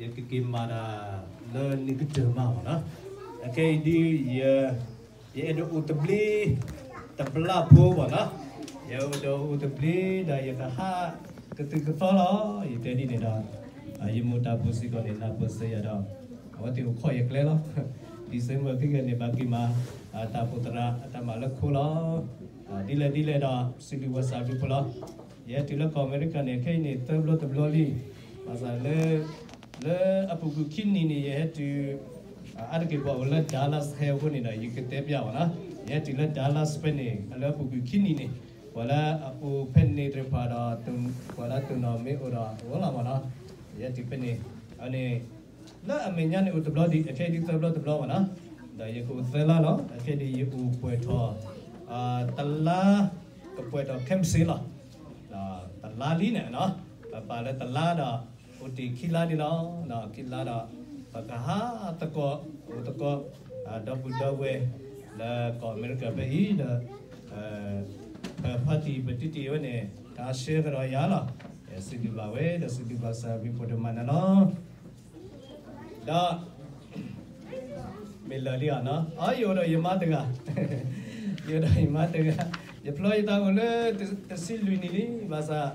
ယကက့ၤမၤတၢ်လၢနံၣ်ကတၢၢ်မးဘၣ်နီၤ. အခဲအံၤဒ် ယအဲၣ်ဒိးအိၣ်တဘျ့ တဘျီဖိဘၣ်နီၤ. ယအဲၣ်ဒိးအိၣ်တဘျ့ဒီးယကဟးကသုၣ်ကသီလီၤ. ယတဲဒ်န့ၣ်ဒီး ယမိၢ်တၢ်ဖိစ့ၢ်ကီးန့ၣ် နၢ်ပၢၢ်စၢၤယၤဒီး အဝဲသ့ၣ်အိၣ်ခိးယကျဲလီၤ. December ခံကန့ၣ် ဘၣ်က့ၤမၤ တၢ်အိၣ်ဖှိၣ်သရၣ်အတၢ်မၤလၢခိလီၤ. ဒ်လဲၣ်ဒ်လဲၣ်ဒီး စံးဘျုးဘၣ်ကစၢ်အဘျုးအဖှိၣ်လီၤ. ယဟဲတုၤလၢကီၢ်အမဲရကၤန့ၣ် ခဲအံၤန့ၣ် သၢဘျီတဘျီလံ. ဘၣ်ဆၣ်လၢ လၢအပူၤကွံာ်ခံနံၤန့ၣ် ယဟဲတုၤ အါတက့ၢ်ပှၤအိၣ်လၢ Dallas ဟဲအဃိန့ၣ်ဒီး ယကတဲပျးဘၣ်နီၤ. ယဟဲတုၤလၢ Dallas ဖဲန့ၣ် လၢအပူၤကွံာ်ခံနံၤန့ၣ် ပှၤလၢအအိၣ်ဖဲန့ၣ်သ့ၣ်တဖၣ်ဒီး ပှၤလၢတိၢ်နီၣ်မ့ၢ်အိၣ်ဒီးအိၣ်လီၤမးနီၤ. ယဟဲတုၤဖဲန့ၣ် အန့ၣ် လၢအမဲာ်ညါန့ၣ်အိၣ်တဘျီဒံး အခဲအံၤဒ်သၢဘျီတဘျီဘၣ်နီၤ. ဒီးယကအိၣ်သၢလါလီၤ. အခဲအံၤဒ်ယအိၣ်ပှဲၤထီၣ် တလါ ကပှဲၤထီၣ်ခဲမုၢ်ဆ့လီၤ. တလါလံန့ၣ်နီၤ ပပာ်လၢတလါဒီး အိၣ်တ့ၢ်ခံလါန့ၣ်လီၤ. ခံလါဒီး ပကဟးသကိး အိၣ်သကိး ဒီပုၢ်ဒီဝဲၢ် လၢကီၢ်အမဲရကၤဖဲအံၤဒီး ပဖါတံၢ်ပတံၢ်တံၢ်ဝဲန့ၣ် တၢ်ဆှၢကဒီးယၤလီၤ. စံးဘျုးဘၣ်ဝဲ ဒီးစံးဘျုးဘၣ်ကစၢ်အဘျုးအဖှိၣ်ဒိၣ်မးန့ၣ်လီၤ. ဒီး မ့ၢ်လၢာ်လံဧါနီၤ အ ယအိၣ်ဒီးယမါတဂၤ ယအိၣ်ဒီးယမါတဂၤ ယဖျီယသးအိၣ်လၢ တဆံလွံၢ်နံၣ်လံ ဘၣ်ဆၣ်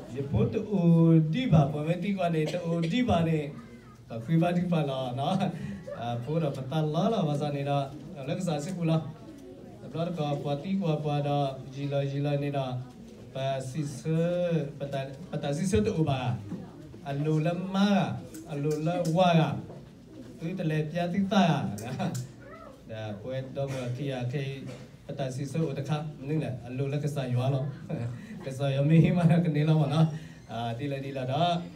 ယဖိတအိၣ်ဒံးဘၣ် ပှၤမ့ၢ်သံကွၢ်န့ၣ် တအိၣ်ဒံးဘၣ်န့ၣ် ပဃ့ဘါထုကဖၣ်လီၤနီၤ. ဖိဒီးပသးလီၤလီၤ ဘၣ်ဆၣ်န့ၣ်ဒီး လၢကစၢ်စုပူၤလီၤ. တဘျီတခီၣ် ပှၤသံကွၢ်ပှၤဒီး ယံာ်လီၤယံာ်လီၤန့ၣ်ဒီး ပစံးဆၢ ပတၢ်စံးဆၢတအိၣ်ဘၣ်ဧါ. အလိၤလၢမါဧါ, အလိၤလၢဝၤဧါ, သုတလဲၤပျါသုသးဧါ. ဒီးပဝဲဒီပုၢ်ဝဲၢ်ခံဂၤခဲအံၤ ပတၢ်စံးဆၢအိၣ်တခါ မနုၤလဲၣ် အလိၤလၢကစၢ်ယွၤလီၤ. ကစၢ်ယွၤမ့ၢ်ဟ့ၣ်မးဒီးကန့ၢ်လီၤမးနီၤ. ဒ်လဲၣ်ဒ်လဲၣ်ဒီး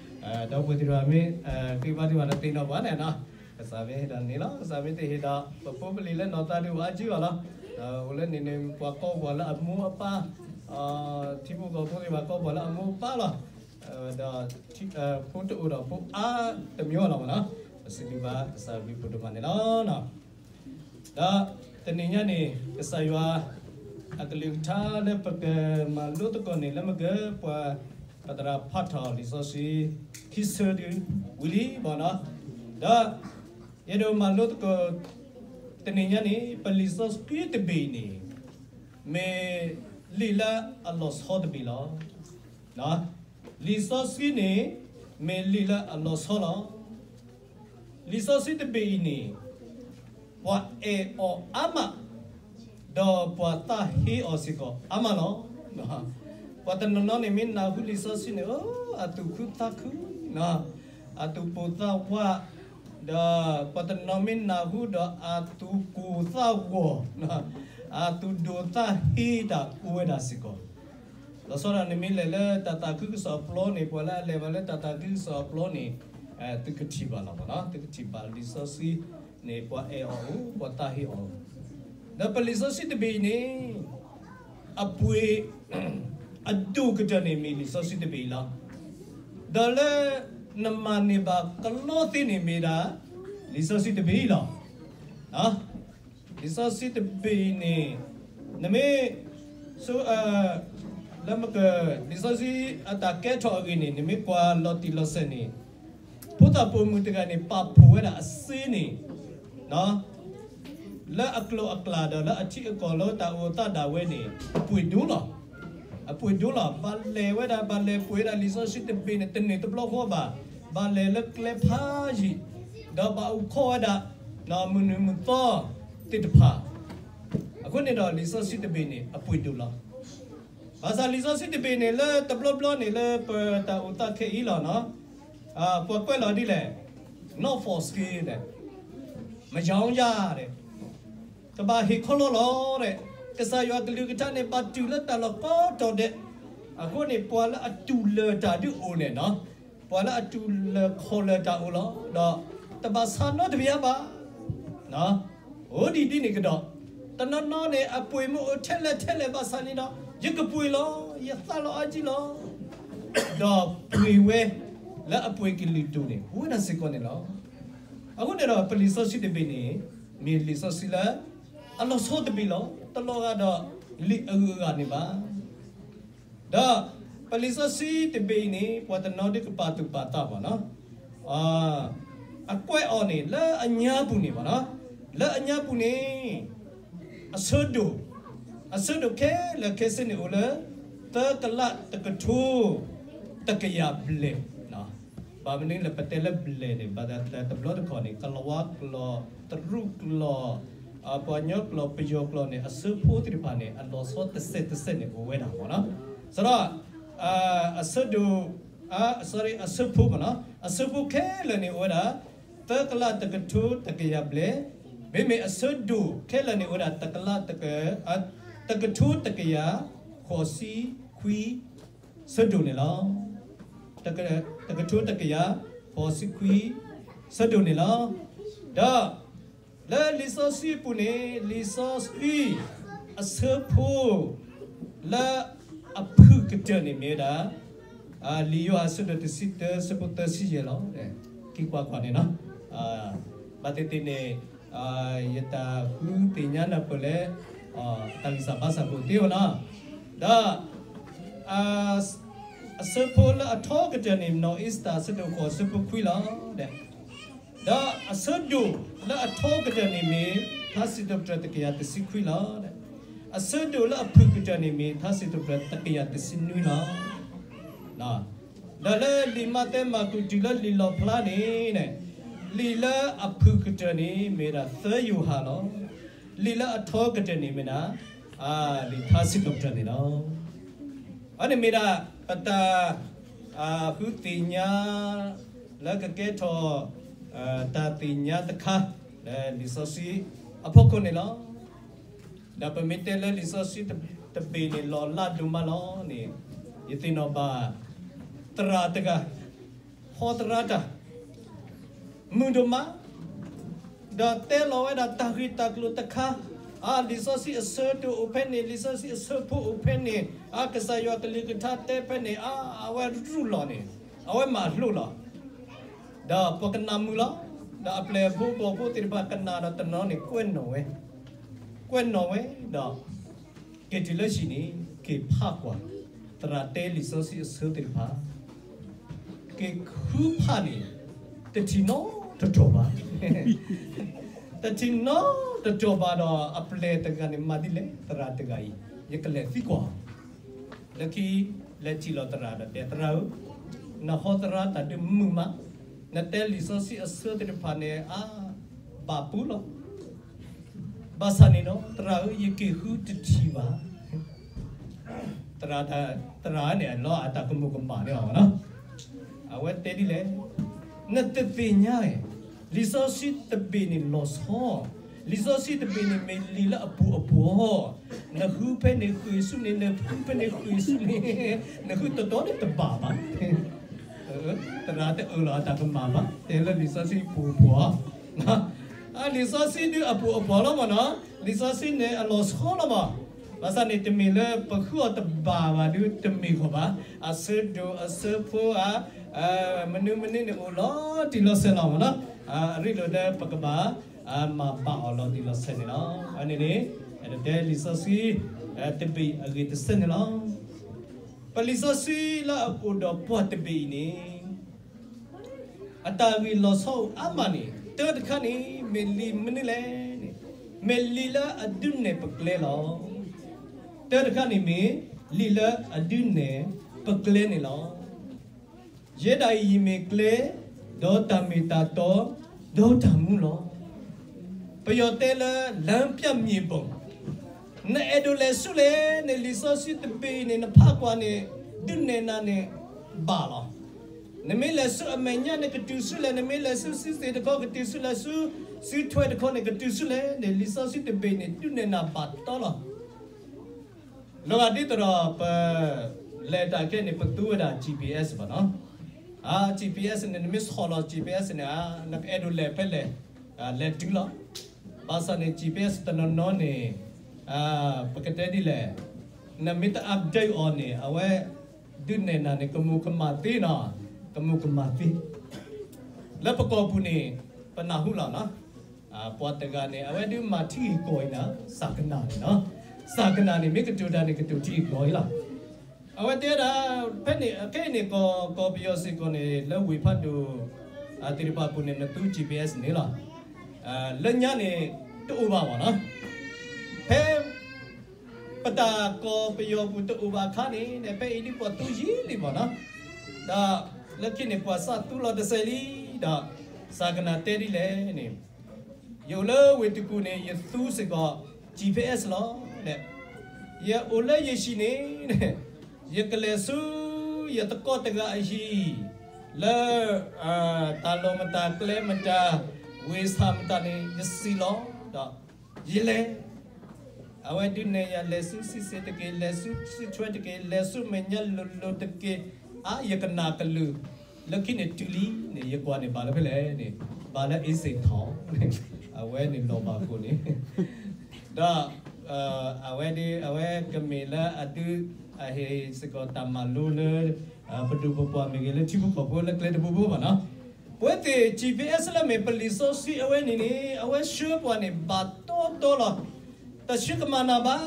ဒီပုၢ်ဝဲၢ်သ့ၣ်တဖၣ်မ့ၢ် ဃ့ဘါထုကဖၣ်ဒီးသ့ၣ်နီၣ်ပှၤန့ၣ်နီၤ. ကစၢ်မ့ၢ်ဟ့ၣ်ဒီးန့ၢ်လီၤ, ကစၢ်မ့ၢ်တဟ့ၣ်ဒီး ပဖိပလံၤလၢနီၢ်သးဒုးဝဲအါကံဘၣ်လီၤ. ဒီးအိၣ်လၢန့ၣ်န့ၣ် ပှၤကိးပှၤလၢအမိၢ်အပၢ်, ထံဖိကီၢ်ဖိသ့ၣ်တဖၣ်ကိးပှၤလၢအမိၢ်အပၢ်လီၤ. ဒီး ဖိတအိၣ်ဒီးဖိအါတမံၤလီၤမးနီၤ. ပစံးဘျုးဘၣ်ကစၢ်အဘျုးအဖှိၣ်ဒိၣ်မးန့ၣ်လီၤ. ဒီးတနံၤညါန့ၣ် ကစၢ်ယွၤအကလုၢ်ကထါလၢပကမၤလိသကိးန့ၣ် လၢမ့ၢ်ကပှၤ ပသရၣ်ဖးထီၣ်လံာ်စီဆှံ ခံဆၢဒုဝံၤလံမးနီၤ. ဒီးယအဲၣ်ဒိးမၤလိသကိး တနံၤညါန့ၣ် ပလံာ်စီဆှံတဘ့ၣ်အံၤန့ၣ် မ့ၢ်လံာ်လၢအလီၤဆီတဘ့ၣ်လီၤ. လံာ်စီဆှံန့ၣ် မ့ၢ်လံာ်လၢအလီၤဆီလီၤ. လံာ်စီဆှံတဘ့ၣ်အံၤန့ၣ် ပှၤအဲၣ်အီၤအါမး, ဒီးပှၤသးဟ့အီၤစ့ၢ်ကီးအါမးလီၤ. ပှၤတနီၤနီၤန့ၣ်မ့ၢ်နၢ်ဟူလံာ်စီဆှံန့ၣ် အသူၣ်ခုသးခု, အသူၣ်ပိၢ်သးဝး, ဒီးပှၤတနီၤမ့ၢ်နၢ်ဟူဒီးအသူၣ်ကိၢ်သးဂီၤ, အသူၣ်ဒိၣ်သးဟ့တၢ်အိၣ်ဝဲဒၣ်စ့ၢ်ကီး လီၤဆီဒၣ် နမ့ၢ်လဲၤလၢတၢ်သးခုကစီၣ်အပျီန့ၣ် ပှၤလၢအလဲၤဘၣ်လၢတၢ်သးခုကစီၣ်အပျီန့ၣ် သုကထံၣ်ဘၣ်လီၤမးနီၤ. သုကထံၣ်ဘၣ်လံာ်စီဆှံန့ၣ် ပှၤအဲၣ်အီၤအိၣ် ပှၤသးဟ့အီၤအိၣ်. ဒီးပလံာ်စီဆှံတဘ့ၣ်အံၤန့ၣ် အပှ့ၤ အဒိၣ်ကတၢၢ်န့ၣ်မ့ၢ်လံာ်စီဆှံတဘ့ၣ်အံၤလီၤ. ဒီးလၢနမၤန့ၢ်ဘၣ်ကလီသ့န့ၣ်မ့ၢ်ဒၣ် လံာ်စီဆှံတဘ့ၣ်အံၤလီၤ. လံာ်စီဆှံတဘ့ၣ်အံၤန့ၣ် နမ့ၢ် လၢမက လံာ်စီဆှံအတၢ်ကဲထီၣ်အဂ့ၢ်န့ၣ် နမ့ၢ်ကွၢ်လီၤတံၢ်လီၤဆဲးန့ၣ် ဖိသၣ်ပိာ်မုၣ်တဂၤန့ၣ် ပာ်ဖှိၣ်ဝဲဒၣ်အစ့န့ၣ် လၢအကျိၤအကျဲဒီးလၢအထံအကီၢ်လၢတၢ်အိၣ်သးဒၣ်ဝဲန့ၣ် အပှ့ၤဒိၣ်လီၤ. အပှ့ၤဒိၣ်လီၤ. ဘၣ်လဲၤဝဲဒၣ် ဘၣ်လဲၤပှ့ၤဝဲဒၣ်လံာ်စီဆှံတဘ့ၣ်န့ၣ် တန့ၢ်တဘျီဃီဘၣ်. ဘၣ်လဲၤလၢကျဲဖးယံာ် ဒီးဘၣ်အိၣ်ခိးဝဲဒၣ် မုၢ်နုာ်မုၢ်သီသ့ၣ်တဖၣ်. အဃိန့ၣ်ဒီးလံာ်စီဆှံတဘ့ၣ်န့ၣ် အပှ့ၤဒိၣ်လီၤ. ဘၣ်ဆၣ်လံာ်စီဆှံတဘ့ၣ်န့ၣ် လၢတဘျီဘျီန့ၣ် လၢပတၢ်အိၣ်သးခဲအံၤလီၤနီၤ ပှၤကွဲးလီၤဒ်လဲၣ် not for sale ဒီး မရောင်းရ ဒီး တဘၣ်ဟ့ၣ်ခီလီလီၤဒီး ကစၢ်ယွၤကလုၢ်ကထါန့ၣ် ဘၣ်တုၤလၢတၢ်လီၢ်ကိးတီၤဒဲး. အဃိန့ၣ် ပှၤလၢအတူၢ်လၢာ်တၢ်ဒုးအိၣ်န့ၣ်နီၤ ပှၤလၢအတူၢ်လၢာ်ခီၣ်လၢာ်တၢ်အိၣ်လီၤ. ဒီးတဘၣ်ဆါနီတဘျီဘၣ် အိၣ်ဒံးဒ်န့ၣ်ကဒီး တနီၤနီၤန့ၣ် အပှ့ၤမ့ၢ်အိၣ်ထဲလဲၣ်ထဲလဲၣ်ဘၣ်ဆၣ်န့ၣ်ဒီး ယကပှ့ၤလီၤ, ယသးလီၤအါကံလီၤ. ဒီးပှ့ၤဝဲလၢအပှ့ၤကလုာ်ဒိၣ်န့ၣ် အိၣ်ဝဲဒၣ်စ့ၢ်ကီးန့ၣ်လီၤ. အဃိန့ၣ်ဒီး ပလံာ်စီဆှံတဘ့ၣ်န့ၣ် မ့ၢ်လံာ်စီဆှံလၢ အလီၤဆီတဘ့ၣ်လီၤ. တလီၤဂာ်ဒီးလံာ်အဂုၤအဂၤန့ၣ်ဘၣ်. ဒီးပလံာ်စီဆှံတဘ့ၣ်အံၤန့ၣ် ပှၤတနီၤဒုးကပာ်သူၣ်ပာ်သးဘၣ်နီၤ. အကွဲးအီၤန့ၣ် လၢအညါပူၤန့ၣ်ဘၣ်နီၤ, လၢအညါပူၤန့ၣ် အဆၢဒိၣ်, အဆၢဒိၣ်ခဲလၢာ်ခဲဆ့န့ၣ်အိၣ်လၢ သၢကလးတကထိ တကယၤဘျဲၣ်. ဘၣ်မနုၤလၢပတဲလၢဘျဲၣ်န့ၣ် ဘၣ်သးတဘျီတခီၣ်န့ၣ် ကလၤဝါကျိာ်, တရူးကျိာ်, ပှၤကညီကျိာ်, ပယီၤကျိာ်န့ၣ် အဆၢဖိသ့ၣ်တဖၣ်န့ၣ် အလီၤဆီတစဲးတစဲးန့ၣ် အိၣ်ဝဲဒၣ်မ့ၢ်နီၤ. စးထီၣ် အဆၢဒိၣ်, အ, sorry, အဆၢဖိမ့ၢ်နီၤ, အဆၢဖိခဲလၢာ်န့ၣ်အိၣ်ဝဲဒၣ် သၢကလးတကထိတကယၤဘျဲၣ်, မ့မ့ၢ်အဆၢဒိၣ်ခဲလၢာ်န့ၣ်အိၣ်ဝဲဒၣ် တကလးတက, အ, တကထိတကယၤ ဃိးဆံခွံ ဆၢဒိၣ်န့ၣ်လီၤ. တက, တကထိတကယၤ ဃိးဆံခွံ ဆၢဒိၣ်န့ၣ်လီၤ. ဒီး လၢလံာ်စီဆှံအပူၤန့ၣ် လံာ်စီဆှံ အဆၢဖိ လၢအဖုၣ်ကတၢၢ်န့ၣ်မ့ၢ်ဝဲဒၣ် လံာ်ယိၤဟၣ်အဆၢဒိၣ်တဆံတၢ ဆၢဖိသၢဆံယဲၢ်လီၤ. က့ၤကွၢ်ကွၢ်န့ၣ်နီၤ, ဘၣ်သ့ၣ်သ့ၣ်န့ၣ် ယတၢ်ဃုသ့ၣ်ညါနၢ်ပၢၢ်လၢ တၢ်ဂံၢ်စၢ်ဘါစၢ်ကအိၣ်သ့အီၤနီၤ, ဒီး အဆၢဖိလၢအထီကတၢၢ်န့ၣ် နီၢ်အ့စတၢၣ်အဆၢဒိၣ်ဃိး ဆၢဖိခွံလီၤ. ဒီးအဆၢဒိၣ်လၢအထီကတၢၢ်န့ၣ်မ့ၢ် ထါစံးထီၣ်ပတြၢၤတကယၤတဆံခွံလီၤ. အဆၢဒိၣ်လၢအဖုၣ်ကတၢၢ်န့ၣ်မ့ၢ် ထါစံးထီၣ်ပတြၢၤတကယၤတဆံနွံလီၤ. ဒီးလၢလံာ်မးသဲမၢ်ကူးတုၤလၢလံာ်လီၣ်ဖျါန့ၣ် လံာ်လၢအဖုၣ်ကတၢၢ်န့ၣ် မ့ၢ်ဝဲဒၣ်သၢယိၤဟၣ်လီၤ. လံာ်လၢအထီကတၢၢ်န့ၣ်မ့ၢ်ဒၣ် လံာ်ထါစံးထီၣ်ပတြၢၤန့ၣ်လီၤ. အန့ၣ်မ့ၢ်ဒၣ် ပတၢ် ဃုသ့ၣ်ညါ လၢကကဲထီၣ် တၢ်သ့ၣ်ညါတခါ လၢလံာ်စီဆှံအဖီခိၣ်န့ၣ်လီၤ. ဒီးပမ့ၢ်တဲလၢလံာ်စီဆှံတဘ့ၣ်န့ၣ် လီၤလးဒိၣ်မးလီၤန့ၣ် ယသ့ၣ်နီၣ်ဘၣ် သရၣ်တဂၤ ဟီသရၣ်တၢ် မုာ်ဒိၣ်မး ဒီးတဲလီၤဝဲဒၣ်တၢ်ဂ့ၢ်တၢ်ကျိၤတခါ, အ လံာ်စီဆှံအဆၢဒိၣ်အိၣ်ဖဲန့ၣ်, လံာ်စီဆှံအဆၢဖိအိၣ်ဖဲန့ၣ်, အ ကစၢ်ယွၤကလုၢ်ကထါတဲဖဲန့ၣ်, အ အဝဲရူၢ်လီၤန့ၣ်, အဝဲမၤလိာ်လီၤ. ဒီးပှၤကနၣ်မုာ်လီၤ. ဒီးအပျဲၢ်ဖိဘီၣ်ဖိသ့ၣ်တဖၣ်ကနၣ်ဒီးတနီၤန့ၣ် ကွဲးနီၣ်ဝဲ, ကွဲးနီၣ်ဝဲဒီး က့ၤတုၤလၢဟံၣ်န့ၣ် က့ၤဖးကွၢ် သရၣ်တဲလံာ်စီဆှံအဆၢသ့ၣ်တဖၣ် က့ၤဃုဖးန့ၣ် တထံၣ်နီတတီၤဘၣ်. တထံၣ်နီတတီၤဘၣ်ဒီး အပျဲၢ်တဂၤန့ၣ် မၤဒ်လဲၣ်, သရၣ်တဂၤအံၤ ယကလဲၤသံကွၢ်အီၤ, လၢခံလဲၤထံၣ်လီၤသရၣ်ဒီးတဲ သရၣ်ဧၢ, နဟီသရၣ်တၢ်ဒုးမုာ်မး, နတဲလံာ်စီဆှံအဆၢသ့ၣ်တဖၣ်န့ၣ် အါ ဘၣ်ပူၤလီၤ. ဘၣ်ဆၣ်န့ၣ်ဒီး သရၣ်ဧၢ, ယက့ၤဃုတထံၣ်ဘၣ်. သရၣ်, သရၣ်န့ၣ် လီၤအတၢ်ကမူၤကမၣ်န့ၢ်အီၤနီၤ. အဝဲတဲဒ်လဲၣ်, နတသ့ၣ်ညါဧါ, လံာ်စီဆှံတဘ့ၣ်န့ၣ်လီၤဆီ, လံာ်စီဆှံတဘ့ၣ်န့ၣ်မ့ၢ်လံာ်လၢအပူၤအပူၤ, နဃုဖဲန့ၣ်ဃ့ၢ်ဆူန့ၣ်, နဃုဖဲန့ၣ်ဃ့ၢ်ဆူန့ၣ်, နဃုတတီၤန့ၣ်တဘၣ်ဘၣ်. သရၣ်တအၢၣ်လီၤအတၢ်ကမၣ်ဘၣ်, တဲလၢလံာ်စီဆှံပူၤအပူၤ လံာ်စီဆှံဒုးအပူၤအပူၤလီၤမ့ၢ်နီၤ, လံာ်စီဆှံန့ၣ်အလီၤဆီလီၤမး, ဘၣ်ဆၣ်န့ၣ်တမ့ၢ်လၢပဃုအီၤတဘၣ်ဘၣ်ဒုးတမ့ၢ်ဂီၢ်ဘၣ်, အဆၢဒိၣ်အဆၢဖိဧါ, မနုၤမနုၤန့ၣ်အိၣ်လီၤတံၢ်လီၤဆဲးလီၤမ့ၢ်နီၤ, အရ့လိာ်လၢပကဘၣ် မၤဘၣ်အီၤလီၤတံၢ်လီၤဆဲးန့ၣ်လီၤ. အန့ၣ်န့ၣ် အဲၣ်ဒိးတဲလံာ်စီဆှံ တဘ့ၣ်အဂ့ၢ်တဆၢန့ၣ်လီၤ. ပလံာ်စီဆှံလၢအအိၣ်ဒီးပှၤတဘ့ၣ်အံၤန့ၣ် အတၢ်ဂ့ၢ်လီၤဆီအိၣ်အါမးန့ၣ် တၢတခါန့ၣ် မ့ၢ်လံာ်မနုၤလဲၣ်န့ၣ် မ့ၢ်လံာ်လၢအဒုးနဲၣ်ပကျဲလီၤ. တၢတခါန့ၣ်မ့ၢ် လံာ်လၢအဒုးနဲၣ်ပကျဲန့ၣ်လီၤ. ယဲဒၣ်အံၤယမ့ၢ်ကျဲ, ဒီးတၢ်မ့ၢ်တၢ်တီ, ဒီးတၢ်မူလီၤ. ပယီၤတဲလၢ လမ်းပြမြေပုံ, နအဲၣ်ဒိးလဲၤဆူလဲၣ်န့ၣ် လံာ်စီဆှံတဘ့ၣ်အံၤန့ၣ် နဖးကွၢ်န့ၣ် ဒုးနဲၣ်နၤန့ၣ် ဘၣ်လီၤ. နမ့ၢ်လဲၤဆူအမဲာ်ညါန့ၣ် ကတုၤဆူလဲၣ်, နမ့ၢ်လဲၤဆူစုသ့ၣ်တခီ ကတုၤဆူလဲၣ်, ဆူ, စုထွဲတခီန့ၣ် ကတုၤဆူလဲၣ်န့ၣ် လံာ်စီဆှံတဘ့ၣ်န့ၣ် ဒုးနဲၣ်နၤဘၣ်တီလီၤ. လီၤဂာ်ဒ်သိးဒီး ပလဲၤတၢ်ခဲအံၤန့ၣ် ပသူဝဲဒၣ် GPS ဘၣ်နီၤ. အ GPS န့ၣ် နမ့ၢ်ဆီၣ်လီၤ GPS န့ၣ် နကအဲၣ်ဒိးလဲၤဖဲလဲၣ် လဲၤတုၤလီၤ. ဘၣ်ဆၣ်န့ၣ် GPS တနီၤနီၤန့ၣ် ပကတဲဒ်လဲၣ်, နမ့ၢ်တ update အီၤန့ၣ် အဝဲဒုးနဲၣ်နၤန့ၣ် ကမူၤကမၣ်သ့နီၤ, ကမူၤကမၣ်သ့. လၢပကီၢ်ပူၤန့ၣ် ပနၢ်ဟူလီၤနီၤ. ပှၤတဂၤန့ၣ် အဝဲဒုးမၤထံဂ့ၢ်ကီၢ်အံၤနီၤ, စၢ်ကနၣ်န့ၣ်နီၤ, စၢ်ကနၣ်န့ၣ် မ့ၢ်ကတိၤတၢ်န့ၣ် ကတိၤထံဂ့ၢ်ကီၢ်အံၤလီၤ. အဝဲတဲဒၣ် ဖဲန့ၣ် ခဲအံၤန့ၣ် ကီၢ်, ကီၢ်ပယီၤစ့ၢ်ကီးန့ၣ် လၢဝ့ၢ်ဖးဒိၣ် သ့ၣ်တဖၣ်အပူၤန့ၣ် နသူ G P S န့ၣ်လီၤ. လၢညါန့ၣ် တအိၣ်ဘၣ်မ့ၢ်နီၤ. ဖဲ ပတၢ်ကီၢ်ပယီၤပူၤတအိၣ်ဘၣ်အခါန့ၣ် ဖဲအံၤဒ်ပှၤသူယံာ်လံမ့ၢ်နီၤ. ဒီးလၢခံန့ၣ် ပှၤစးသူလီၤတစဲးလံ, ဒီးစးကနၣ်တဲဒ်လဲၣ်န့ၣ်, ယအိၣ်လၢဝ့ၢ်တကူၣ်န့ၣ် ယသူစ့ၢ်ကီး G P S လီၤ. ယအိၣ်လၢယဟံၣ်န့ၣ် ယကလဲၤဆူယသကိးတဂၤအဟံၣ် လၢ တၢ်လီၢ်မတၤကျဲမတၤ ဝ့ၢ်ဆၣ်မတၤန့ၣ် ယစံၣ်လီၤ, ဒီးယလဲၤ. အဝဲဒုးနဲၣ်ယၤ လဲၤဆူစံစ့တက့ၢ်, လဲၤဆူစံထွဲတက့ၢ်, လဲၤဆူမဲာ်ညါလိၤလိၤတက့ၢ်, အါ ယကနၣ်ကလုၢ်, လၢခံန့ၣ်တုၤလံန့ၣ် ယကွၢ်န့ၣ် ဘၣ်လၢဖဲလဲၣ်န့ၣ်, ဘၣ်လၢအ့စ့ၣ်ထီၣ်န့ၣ်, အဝဲန့ၣ်လီၤဘၣ်ကိၣ်န့ၣ် ဒီး အဝဲဒၣ် အဝဲကမ့ၢ်လၢအဒုး အဟ့ၣ်စ့ၢ်ကီးတၢ်မၤလိလၢ ပဒိၣ်ပပှၢ်မ့ၢ်ဂ့ၤ လၢထံဖိကီၢ်ဖိလၢကျဲတဘိဘိဘၣ်နီၤ. ပဝဲသ့ၣ် G P S လၢမ့ၢ်ပလံာ်စီဆှံအဝဲန့ၣ်န့ၣ် အဝဲဆှၢပှၤန့ၣ် ဘၣ်တီတီလီၤ. တဆှၢကမၤနၤဘၣ်,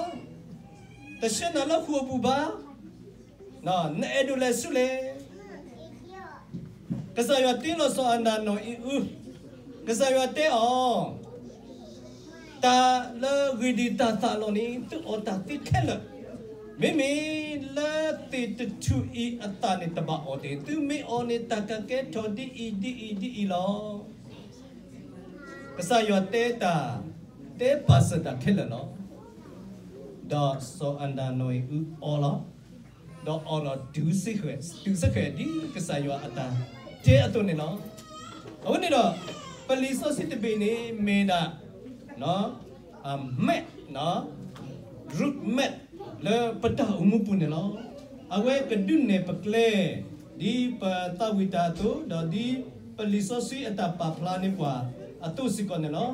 တဆှၢနၤလၢဃိာ်ပူၤဘၣ်, နအဲၣ်ဒိးလဲၤဆူလဲၣ်. ကစၢ်ယွၤတ့လီၤစီၤအၤဒၣ်နီၢ်အံၤအု, ကစၢ်ယွၤတဲအီၤ, တၢ်လၢဂ့ၢ်ဒ်တၢ်သးလီၤန့ၣ် သုအီၣ်တၢ်သ့ခဲလၢာ်, မ့မ့ၢ်လၢသ့ၣ်တထူၣ်အံၤအသၣ်န့ၣ် တဘၣ်အီၣ်တ့ၢ်, သုမ့ၢ်အီၣ်န့ၣ်တၢ်ကကဲထီၣ်ဒ်အံၤဒ်အံၤဒ်အံၤလီၤ. ကစၢ်ယွၤတဲတၢ်, တဲပာ်စၢၤတၢ်ခဲလၢာ်လီၤ. ဒီးစီၤအၤဒၣ်နီၢ်အံၤအုအီလီၤ. ဒီးအီၣ်လီၤတုၤစ့ၢ်ကီး, တုၤစ့ၢ်ကီးဒ်ကစၢ်ယွၤအတၢ်တဲအသိးန့ၣ်လီၤ. အဃိန့ၣ်ဒီး ပလံာ်စီဆှံတဘ့ၣ်န့ၣ် မ့ၢ်ဒၣ် အမဲး root mat လၢပတၢ်အိၣ်မူပူၤန့ၣ်လီၤ. အဝဲကဒုးနဲၣ်ပကျဲ ဒ်ပသးဝံၣ်တၢ်အသိး ဒီးဒ်ပလံာ်စီဆှံအတၢ်ပာ်ဖျါန့ၢ်ပှၤအသိးစ့ၢ်ကီးန့ၣ်လီၤ.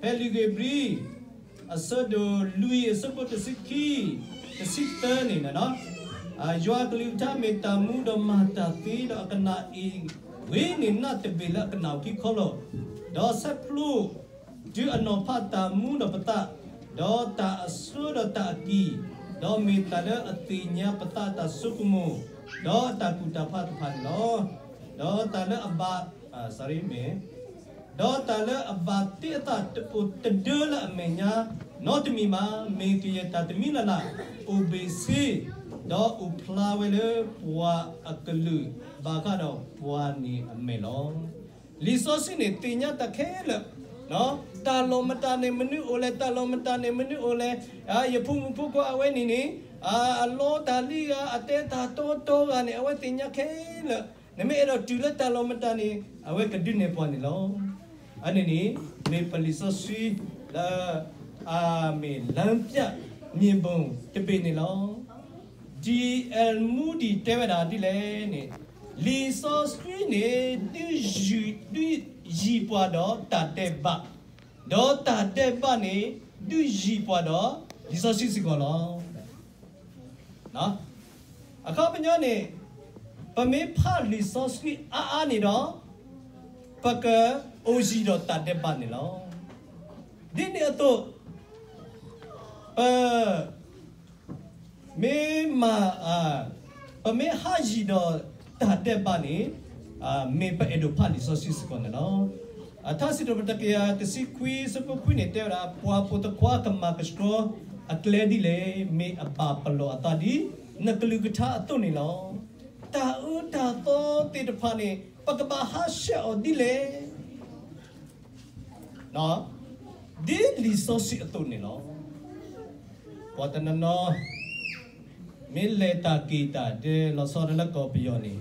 ဖဲလံာ်ဧ့ၤဘြံၤ အဆၢဒိၣ်လွံၢ် အဆၢဖိတဆံခံ တဆံသၢန့ၣ်, ယွၤအကလုၢ်ကထါမ့ၢ်တၢ်မူဒီးမၤတၢ်သ့, ဒီးအကနၣ်အ့ၣ်ဂ့ၤန့ၢ်နးတဘ့ၣ်လၢအကနၣ်အခံခီလီၤ. ဒီးဆဲးဖျိ တုၤအနီၢ်ဖးတၢ်မူဒီးပသး, ဒီးတၢ်အစိဒီးတၢ်အကံၢ်, ဒီးမ့ၢ်တၢ်လၢအသ့ၣ်ညါပသးအတၢ်ဆိကမိၣ်, ဒီးအတၢ်ကူၣ်တၢ်ဖးတဖၣ်န့ၣ်လီၤ. ဒီးတၢ်လၢအဘၣ်, မ့ၢ်, ဒီးတၢ်လၢအဘၣ်တ့အသးတအိၣ်တဒၢလၢအမဲာ်ညါနီတမံၤဘၣ်, မ့ၢ်ကယဲၢ်တၢ်တမံၤလၢ်လၢ် အိၣ်ဘ့ၣ်ဆ့, ဒီးအိၣ်ဖျါဝဲလၢပှၤအကလုာ် ဘၣ်ဃးဒီးပှၤန့ၣ်အမဲာ်လီၤ. လံာ်စီဆှံန့ၣ်သ့ၣ်ညါတၢ်ခဲလၢာ်, တၢ်လီၢ်မတၤန့ၣ်မနုၤအိၣ်လဲၣ်, တၢ်လီၢ်မတၤန့ၣ်မနုၤအိၣ်လဲၣ်, ယဖိမုၣ်ဖိခွါအဝဲန့ၣ်န့ၣ် အလီတၢ်လံဧါ, အတဲတၢ်တီတီဂၤန့ၣ် အဝဲသ့ၣ်ညါခဲလၢာ်. နမ့ၢ်အဲၣ်ဒိးတုၤလၢတၢ်လီၢ်မတၤန့ၣ် အဝဲကဒုးနဲၣ်ပှၤန့ၣ်လီၤ. အန့ၣ်န့ၣ် မ့ၢ်ပလံာ်စီဆှံလၢ အမ့ၢ်လမ်းပြမြေပုံတဘ့ၣ်န့ၣ်လီၤ. D.L. Moody တဲဝဲဒၣ်ဒ်လဲၣ်န့ၣ်, လံာ်စီဆှံန့ၣ် ဒုးယံၤပှၤဒီးတၢ်ဒဲးဘး, ဒီးတၢ်ဒဲးဘးန့ၣ် ဒုးယံၤပှၤဒီးလံာ်စီဆှံစ့ၢ်ကီးလီၤ. အခီပညီန့ၣ် ပမ့ၢ်ဖးလံာ်စီဆှံအါအါန့ၣ်ဒီး ပကအိၣ်ယံၤဒီးတၢ်ဒဲးဘးန့ၣ်လီၤ. ဒ်န့ၣ်အသိး ပ မ့ၢ်မၤ, ပမ့ၢ်ဟးယံၤဒီးတၢ်ဒဲးဘးန့ၣ် မ့ၢ်ပအဲၣ်ဒိးဖးလံာ်စီဆှံစ့ၢ်ကီးန့ၣ်လီၤ. ထါစံးထီၣ်ပတြၢၤ တကယၤတဆံခွံ အဆၢဖိခွံန့ၣ် တဲဝဲဒၣ်, ပှၤပိာ်သခွါကမၤကဆှီအကျဲဒ်လဲၣ်, မ့ၢ်အဘၣ်ပလီၢ်အသးဒ်နကလုၢ်ကထါအသိးန့ၣ်လီၤ. တၢ်အၢတၢ်သီသ့ၣ်တဖၣ်န့ၣ် ပကဘၣ်ဟးဆှဲးအီၤဒ်လဲၣ် ဒ်လံာ်စီဆှံအသိးန့ၣ်လီၤ. ပှၤတနီၤနီၤ မ့ၢ်လဲၤတၢ်က့ၤတၢ်ဒဲးလီၤဆီဒၣ်လၢကီၢ်ပယီၤန့ၣ်,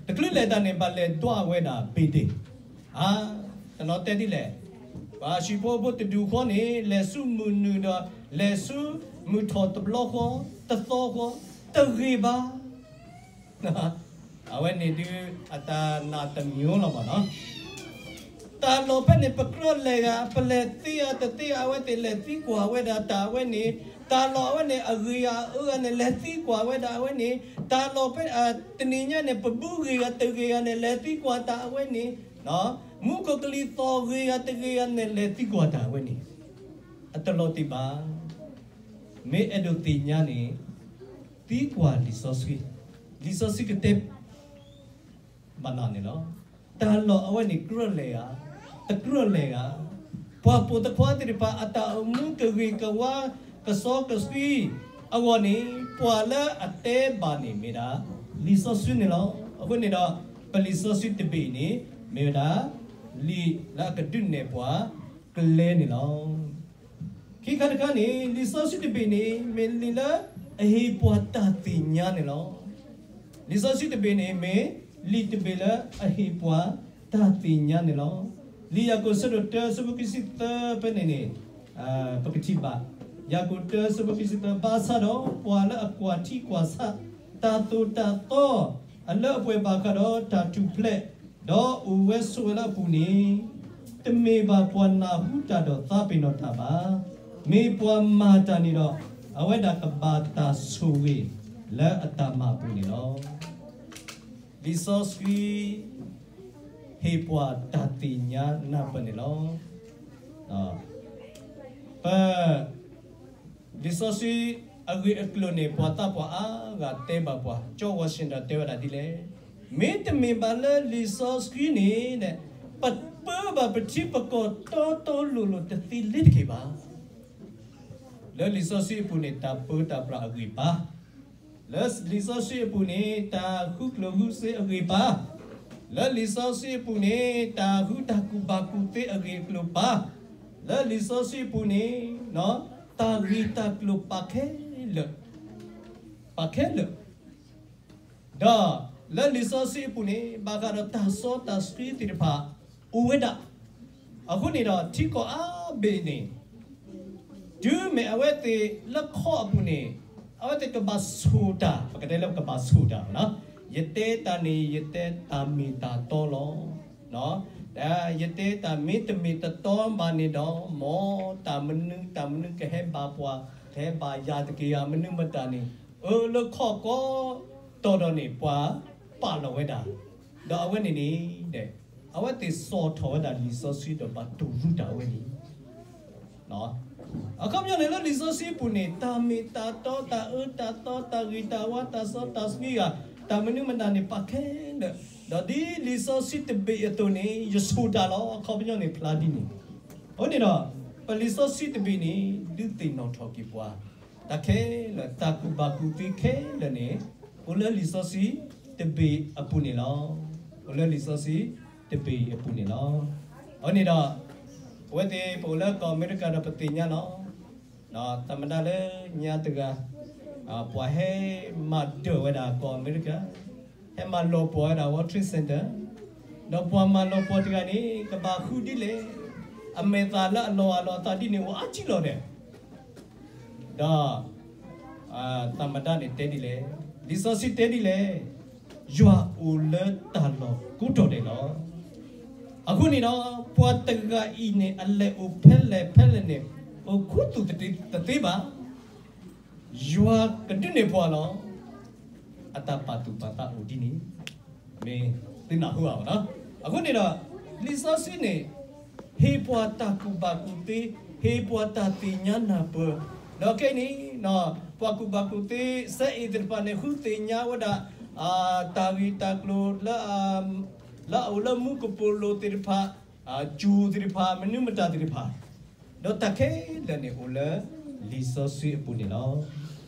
တချုးလဲၤတၢ်န့ၣ် ဘၣ်လဲၤဒွးဝဲဒၣ်ဘ့ၣ်ဒ့ၣ်, တနီၤတဲဒ်လဲၣ်, ပှၤဟံၣ်ဖိဖိတဒူၣ်ဃီန့ၣ် လဲၤဆူမုၢ်နုာ်ဒီး လဲၤဆူမုၢ်ထီၣ်တဘျီဃီ, တသီဃီ, တဂ့ၤဘၣ် အဝဲန့ၣ်ဒုး အတၢ်နာ်တမံၤလီၤဘၣ်နီၤ. တၢ်လီၢ်ဖဲန့ၣ် ပကြၢးလဲၤဂၤ, ပလဲၤသ့ဂၤတသ့ဂၤ အဝဲသ့ၣ်လဲၤသံကွၢ်ဝဲဒၣ်တၢ်အဝဲန့ၣ်, တၢ်လီၢ်အဝဲန့ၣ် အဂ့ၤဂၤအအၢဂၤန့ၣ် လဲၤသံကွၢ်ဝဲဒၣ်အဝဲန့ၣ်, တၢ်လီၢ်ဖဲတနံၤညါန့ၣ် ပဘုဂ့ၤဂၤတဂ့ၤဂၤန့ၣ် လဲၤသံကွၢ်တၢ်အဝဲန့ၣ်, မူခိၣ်ကလံၤသီၣ်ဂ့ၤဂၤတဂ့ၤဂၤန့ၣ် လဲၤသံကွၢ်တၢ်အဝဲန့ၣ်, အတလီၤတံၢ်ဘၣ်. မ့ၢ်အဲၣ်ဒိးသ့ၣ်ညါန့ၣ် သံကွၢ်လံာ်စီဆှံ, လံာ်စီဆှံကတဲ ဘၣ်နၤန့ၣ်လီၤ. တၢ်လီၢ်အဝဲန့ၣ်ကြၢးလဲၤဧါ, တကြၢးလဲၤဧါ. ပှၤပိာ်သခွါသ့ၣ်တဖၣ်အတၢ်အိၣ်မူကဂ့ၤကဝါ ကစီကဆှံအဂီၢ်န့ၣ် ပှၤလၢအတဲဘၣ်န့ၣ်မ့ၢ်ဒၣ် လံာ်စီဆှံန့ၣ်လီၤ. အဃိန့ၣ်ဒီး ပလံာ်စီဆှံတဘ့ၣ်အံၤန့ၣ် မ့ၢ်ဝဲဒၣ် လံာ်လၢအကဒုးနဲၣ်ပှၤကျဲန့ၣ်လီၤ. ခံခါတခါန့ၣ် လံာ်စီဆှံတဘ့ၣ်န့ၣ် မ့ၢ်လံာ်လၢအဟ့ၣ်ပှၤတၢ်သ့ၣ်ညါန့ၣ်လီၤ. လံာ်စီဆှံတဘ့ၣ်န့ၣ် မ့ၢ်လံာ်တဘ့ၣ်လၢအဟ့ၣ်ပှၤတၢ်သ့ၣ်ညါန့ၣ်လီၤ. လံာ်ယၤကိာ်ဆၢဒိၣ်တၢ ဆၢဖိခံဆံသၢဖဲန့ၣ်န့ၣ် ပကထံၣ်ဘၣ်, ယၤကိာ်တၢ ဆၢဖိခံဆံသၢ, ဘၣ်ဆၣ်ဒီး ပှၤလၢအကွၢ်ထံကွၢ်ဆး တၢ်သိၣ်တၢ်သီ အလၢအပှဲၤဘၣ်ဃးဒီးတၢ်ထူၣ်ဖျဲး ဒီးအိၣ်ဝဲဆိးဝဲလၢအပူၤန့ၣ် တမ့ၢ်ဘၣ်ပှၤနၢ်ဟူတၢ်ဒီးသးပ့ၤနီၣ်တၢ်ဘၣ်. မ့ၢ်ပှၤမၤတၢ်န့ၣ်ဒီး အဝဲဒၣ်ကဘၣ်တၢ်ဆိၣ်ဂ့ၤလၢအတၢ်မၤအပူၤန့ၣ်လီၤ. လံာ်စီဆှံ ဟ့ၣ်ပှၤတၢ်သ့ၣ်ညါနၢ်ပၢၢ်န့ၣ်လီၤ. ပ လံာ်စီဆှံအဂ့ၢ်အကျိၤန့ၣ် ပှၤသးပှၢ်အါဂၤတဲဘၣ်ပှၤ, George Washington တဲဝဲဒၣ်ဒ်လဲၣ်, မ့တမ့ၢ်ဘၣ်လၢလံာ်စီဆှံန့ၣ် ပပၢဘၣ်ပထံပကီၢ်တီတီလိၤလိၤတသ့လၢတက့ၢ်ဘၣ်. လၢလံာ်စီဆှံအပူၤန့ၣ် တၢ်ပၢတၢ်ပြးအဂ့ၢ်ပၢ်, လၢလံာ်စီဆှံအပူၤန့ၣ် တၢ်ဃုကျိၣ်ဃုစ့အဂ့ၢ်ပၢ်, လၢလံာ်စီဆှံအပူၤန့ၣ် တၢ်ဃုတၢ်ကူၣ်ဘၣ်ကူၣ်သ့အဂ့ၢ်အကျိၤပၢ်, လၢလံာ်စီဆှံအပူၤန့ၣ် တၢ်ဂ့ၢ်တၢ်ကျိၤပာ်ခဲလၢာ်, ပာ်ခဲလၢာ် ဒီးလၢလံာ်စီဆှံအပူၤန့ၣ် ဘၣ်ဃးဒီးတၢ်စီတၢ်ဆှံသ့ၣ်တဖၣ် အိၣ်ဝဲဒၣ်. အဃိန့ၣ်ဒီး ထံကီၢ်အါဘ့ၣ်န့ၣ် တုၤမ့ၢ်အဝဲသ့ၣ်လၢခီအပူၤန့ၣ် အဝဲသ့ၣ်ကဘၣ်ဆိၣ်တၢ်, ပကတဲလၢကဘၣ်ဆိၣ်တၢ်, ယတဲတၢ်န့ၣ် ယတဲတၢ်မ့ၢ်တၢ်တီလီၤ. ယတဲတၢ်မ့တမ့ၢ်တတီဘၣ်န့ၣ်ဒီး မ်တၢ်မနုၤတၢ်မနုၤကဟဲဘၣ်ပှၤ, ကဟဲဘၣ်ယၤတက့ၢ်ဧါ, မနုၤမတၤန့ၣ်, အၢလၢခီၣ်ကီတီၤဒီးန့ၣ် ပှၤပာ်လီၤဝဲဒၣ်, ဒီးအဝဲန့ၣ်န့ၣ် အဝဲသ့ၣ်စိာ်ထီၣ်ဝဲဒၣ်လံာ်စီဆှံဒီးဘၣ်တူၢ်ရူးတၢ်အဝဲန့ၣ် အခီပညီန့ၣ်လၢလံာ်စီဆှံအပူၤန့ၣ် တၢ်မ့ၢ်တၢ်တီ တၢ်အၢတၢ်သီ တၢ်ဂ့ၤတၢ်ဝါ တၢ်စီတၢ်ဆှံဂၤ တၢ်မနုၤမတၤန့ၣ် ပာ်ခဲလၢာ်, ဒီးဒ်လံာ်စီဆှံတဘ့ၣ်အသိးန့ၣ် ယဆိၣ်တၢ်လီၤ. အခီပညီန့ၣ်ဖျါဒ်န့ၣ်, အဃိန့ၣ်ဒီး ပလံာ်စီဆှံတဘ့ၣ်န့ၣ် ဒုးသ့ၣ်နီၣ်ထီၣ်က့ၤပှၤ တၢ်ခဲလၢာ် တၢ်ကူၣ်ဘၣ်ကူၣ်သ့ခဲလၢာ်န့ၣ် အိၣ်လၢလံာ်စီဆှံတဘ့ၣ်အပူၤန့ၣ်လီၤ. အိၣ်လၢလံာ်စီဆှံတဘ့ၣ်အပူၤန့ၣ်လီၤ. အဃိန့ၣ်ဒီး အဝဲသ့ၣ်ပအိၣ်လၢကီၢ်အမဲရကၤဒီးပသ့ၣ်ညါလီၤ. သမ္မတလၢညါတဂၤ ပှၤဟဲမၤဒၢၣ်ဝဲဒၣ်ကီၢ်အမဲရကၤ, ဟဲမၤလီၤပှီၢ်ဝဲဒၣ် World Trade Center, ဒီးပှၤမၤလီၤပှီၢ်တဂၤန့ၣ် ကဘၣ်ဃုဒ်လဲၣ်, အမဲာ်သၣ်လၢအလီၤအလီၤအသးဒ်န့ၣ် အိၣ်အါထံလီၤဒဲး ဒီး သမ္မတန့ၣ်တဲဒ်လဲၣ်, လံာ်စီဆှံတဲဒ်လဲၣ်, ယွၤအိၣ်လၢတၢ်လီၢ်ကိးတီၤဒဲးလီၤ. အဃိန့ၣ်ဒီး ပှၤတဂၤအံၤန့ၣ် အလဲၤအိၣ်ဖဲလဲၣ်ဖဲလဲၣ်န့ၣ် အိၣ်ခူသူၣ်တသ့ဘၣ်. ယွၤကဒုးနဲၣ်ပှၤလီၤ. အတၢ်ပာ်သူၣ်ပာ်သးအိၣ်ဒ်န့ၣ် မ့ၢ်သုနၢ်ဟူဘၣ်လီၤ. အဃိန့ၣ်ဒီး လံာ်စီဆှံန့ၣ် ဟ့ၣ်ပှၤတၢ်ကူၣ်ဘၣ်ကူၣ်သ့, ဟ့ၣ်ပှၤတၢ်သ့ၣ်ညါနၢ်ပၢၢ်, ဒီးခဲအံၤန့ၣ် ပှၤကူၣ်ဘၣ်ကူၣ်သ့ စဲအ့ၣ်သ့ၣ်တဖၣ်န့ၣ် ဃုသ့ၣ်ညါဝဲဒၣ် တၢ်ဂ့ၢ်တၢ်ကျိၤလၢ လၢအအိၣ်လၢမူကပိာ်လိၤသ့ၣ်တဖၣ်, စူၢ်သ့ၣ်တဖၣ်, မနုၤမတၤသ့ၣ်တဖၣ်, ဒီးတၢ်ခဲလၢာ်န့ၣ်အိၣ်လၢလံာ်စီဆှံအပူၤန့ၣ်လီၤ.